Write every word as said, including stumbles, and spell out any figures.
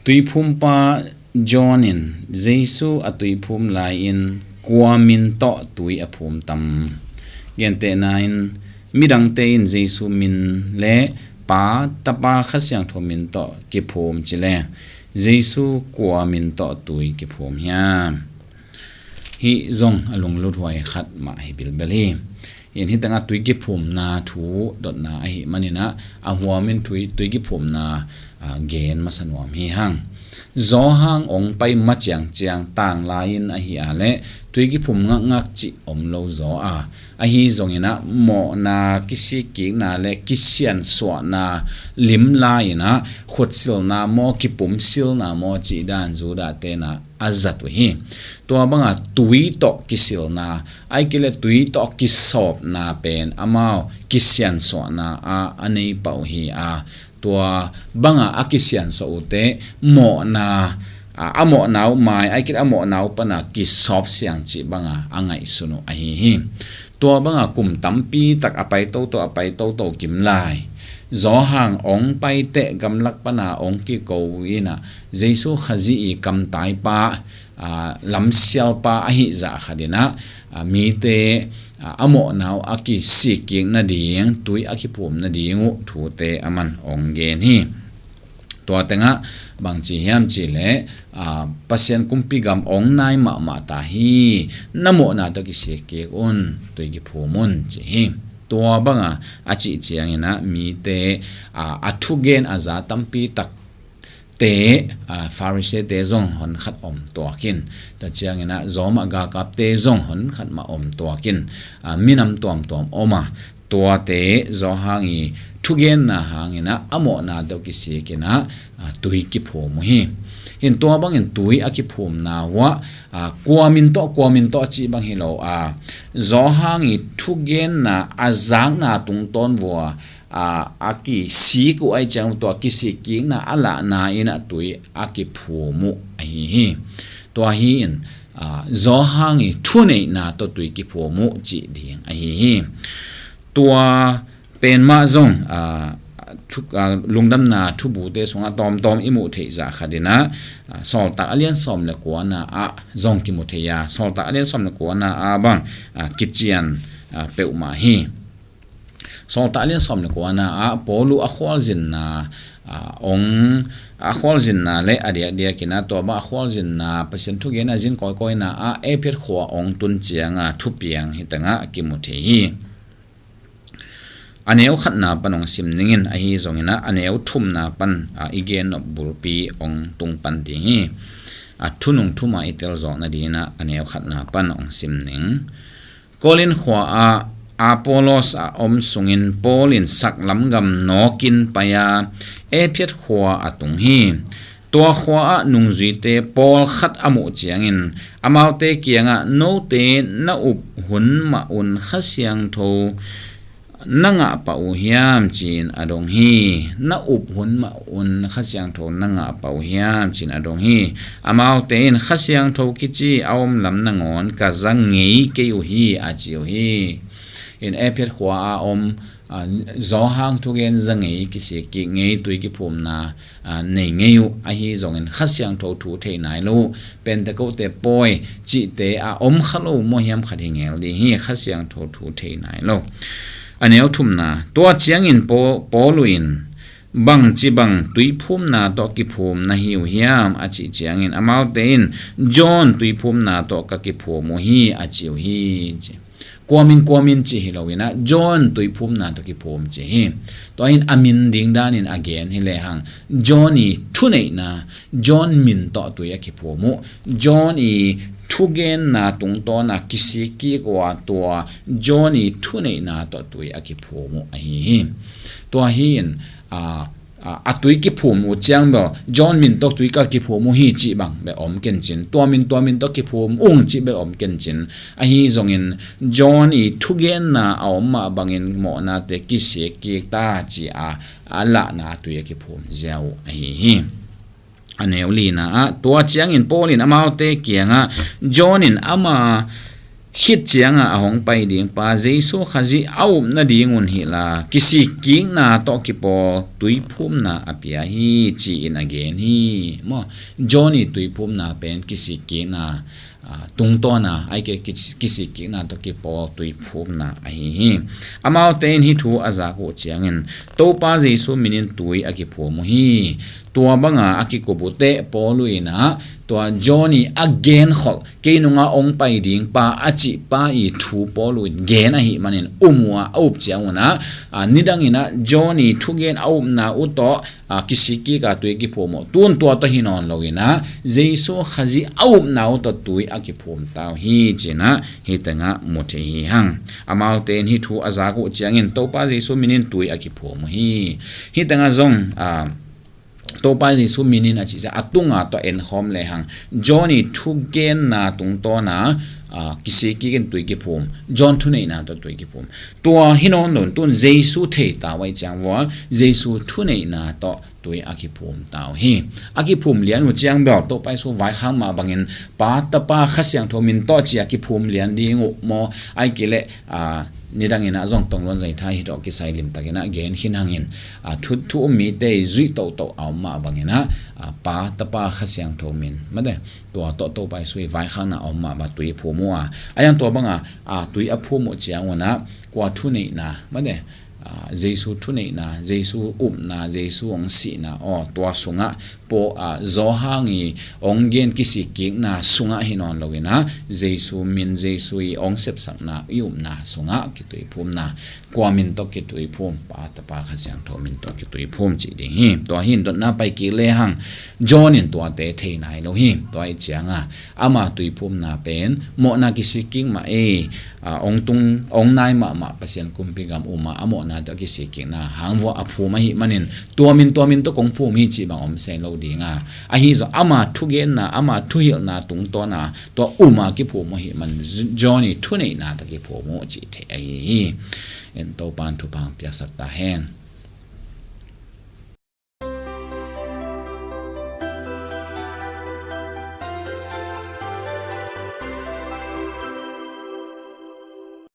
Tuiphumpa John in Jesu a tuiphum lai-in kua min tawh tui a phum tam? Gentehna in, midangte in Jesu min le Pa, Tapa, Kha Siangtho min tawh kiphum ci le, Jesu kua min tawh tui kiphum hiam? Hih zong a lungluthuai khat mah hi bilbel hi. In hih tengah tui kiphumna thu dotna ahi maninah a huamin tui, tui kiphumna a, gen masa nuam hi hang. Zawhang ong pai ma ciangciang tanglai-in ahi a le tui kiphum ngakngak cih om lo zaw a, ahi zonginah mawhna, kisikkikna le kisiansuahna limlai-inah khutsilna maw, kipumsilna maw cih dan Judah tenah a zat uh hi. Tua banga tui tawh kisilna, ai kile tui tawh kisawpna pen amau kisiansuahna a a nei pah uh hi a, tua banga a kisiansuah uhte mawhna, a, a mawhna uh mai, ai kile a mawhna uh pana kisawp siang cih banga a ngaihsun uh ahi hi. Tua banga kum tampi tak a pai toto, a pai toto kim lai, Zawhang ong paite gamlak pana ong kiko inah Jesu Khazih i kamtaipa, a, lamsialpa ahi zah khatinah, a, mite, a, a mawhna uh a kisikkik nading, tui a kiphum nading uh thute a man ong gen hi. Tua tengah bangci hiam cihleh, a, Pasian kumpi gam ong nai mahmah ta hi, na mawhna tawh kisikkik un, tui kiphum un ci hi. Tua banga a cih cianginah mite, a, a thugen a za tampi tak te, a, Pharisee-te zong honkhat om tuakin, tua cianginah Rome galkapte zong honkhat mah om tuakin, a, minam tuamtuam om a, tuate Zawhang i thugenna hanginah a mawhna deuh kisikinah, a, tui kiphum uh hi. Hin tua bangin tui a kiphumna uah, a, kua min tawh, kua min tawh cih bang hi lo a, Zawhang i thugenna a zakna tungtawn vua, a, a kisik uh ai ciang tua kisikkikna a lahna inah tui a kiphum uh ahi hi. Tua hi in, a, Zawhang i thuneihna tawh tui kiphum uh cih ding ahi hi. Tua pen mah zong, a, thu, a, lungdamna thubute sungah tawmtawm i muh theih zah khatinah, a, Sawltak a lian sawm le kuana ah zong kimu thei a, Sawltak a lian sawm le kuana ah bang, a, kician, a, peuhmah hi. Sawltak a lian sawm le kuana ah Paul uh a khualzinna, a, ong, a khualzinna le a diakdiakinah tua bang a khualzinna, Pasian thugen a zin kawikawina ah Ephet khua ong tun cianga thupiang hih tengah kimu thei hi. A neu khatna pan ong sim ningin, ahi zonginah a neu thumna pan, a, i gen nop bulpi ong tung pan ding hi. A thunung thuma i telzawk nadinginah a neu khatna pan ong sim ning. Korin khua ah Apollos a om sungin Paul in saklam gam nawkin pai-a Ephet khua a tung hi. Tua khua ah nungzuite pawlkhat a muh ciangin amaute kiangah, note na up hun mah un Kha Siangtho na ngah pah uh hiam, ci-in a dong hi. Na up hun mah un Kha Siangtho na ngah pah uh hiam, ci-in a dong hi. Amaute in, Kha Siangtho kici a om lam nangawn ka za ngei kei uh hi, a ci uh hi. In Ephet khua a om, a, Zawhang thugen za ngei, kisikkik ngei, tui kiphumna, a, nei ngei uh, ahi zongin Kha Siangtho thu thei nai lo uh, Pentecost-te pawi cihte a om kha lo maw hiam khat hi ngel ding hi, Kha Siangtho thu thei nai lo. A neu thumna, tua ciangin Paul, Paul uh in, bangci bang tuiphumna tawh kiphum na hi uh hiam, a cih ciangin amaute in, John tuiphumna tawh ka kiphum uh hi, a ci uh hi, ci. Kuamin, kuamin cih hi loinah John tuiphumna tawh kiphum cih hi. Tua hin a min ding danin a gen hi lehang, John i thuneihna, John min tawh tui a kiphum uh, John i thugenna tungtawna kisikkik uh a tua John i thuneihna tawh tui a kiphum uh ahi hi. Tua hi in, a, a, a tui kiphum uh ciang bel John min tawh tui ka kiphum uh hi cih bang bel om kencin, tua min, tua min tawh kiphum ung cih bel om kencin. Ahi zongin John i thugenna a om mah bangin mawhnate kisikkik ta ci-a a lahna tui a kiphum ziau uh ahi hi. A neu lina ah, tua ciangin Paul in amaute kiangah, John in ama Khit cianga a hong pai ding pa Jesu Khazih a up nadingun hih la, kisikkikna tawh kipawl tuiphumna a pia hi, ci-in a gen hi. Maw, John i tuiphumna pen kisikkikna, ah, tungtawna, ai ke kis-, kisikkikna tawh kipawl tuiphumna ahi hi. Amaute in hih thu a zak uh ciangin, Topa Jesu minin tui a kiphum uh hi. Tua banga a kikup uh teh Paul uh inah, tua John i a genkholh, kei nunga ong pai ding pa a cih pa i thu Paul uh in gen ahih manin um uh a, a up ciangunah, a, nidanginah John i thugen a upna uh tawh, a, kisikkika tui kiphum uh. Tun tua tawh hi nawn loinah Jesu Khazih a upna uh tawh tui a kiphum ta uh hi, cinah hih tengah mu thei hi hang. Amaute in hih thu a zak uh ciangin Topa Jesu minin tui a kiphum uh hi. Hih tengah zong, a, Topa Jesu minin a cih ciang a tunga tawh enkhawm lehang John i thugenna tungtawna, a, kisikkik in tui kiphum, John thuneihna tawh tui kiphum. Tua hi nawn lo, tun Jesu thei ta uh ahih ciang vua, Jesu thuneihna tawh tui a kiphum ta uh hi. A kiphum lian uh ciang bel Topa Jesu vaikhak mah bangin Pa, Tapa, Kha Siangtho min tawh ci a kiphum lian ding uh maw, ai ke leh, a, nidanginah zong tongluan zaitha hi tawh kisai limtakinah gen khin hangin, a, thu, thu um mite i zuih tohtoh a om mah banginah, a, Pa, Tapa, Kha Siangtho min, mate, tua tawh Topa Jesu i vaikhakna a om mah bang tui phum uh a. A yang tua banga, a, tui a phum uh ciangunah kua thuneihna, mate, a, Jesu thuneihna, Jesu upna, Jesu hong sihna, aw, tua sungah, Paul, a, Johan i hong gen kisikkikna sungah hi nawn loinah, Jesu min, Jesu i hong sepsakna, i upna sungah kituiphumna, kua min tawh kituiphum, Pa, Tapa, Kha Siangtho min tawh kituiphum cih ding hi. Tua hi in dotna pai kik lehang John in tuate thei nai lo hi. Tua ahih cianga ama tuiphumna pen mawhna kisikkik mah ei, a, hong tung, hong nai mahmah Pasian kumpi gam uma a mawhna tawh a kisikkikna hang vua a phum ahih manin, tua min, tua min tawh kong phum hi cih bang om se lo dinga. Ahi zong ama thugenna, ama thuhilhna tungtawna tua uma kiphum uh ahih man John i thuneihna tawh kiphum uh cih thei ahi hi. En Topan thupha piaksak ta hen.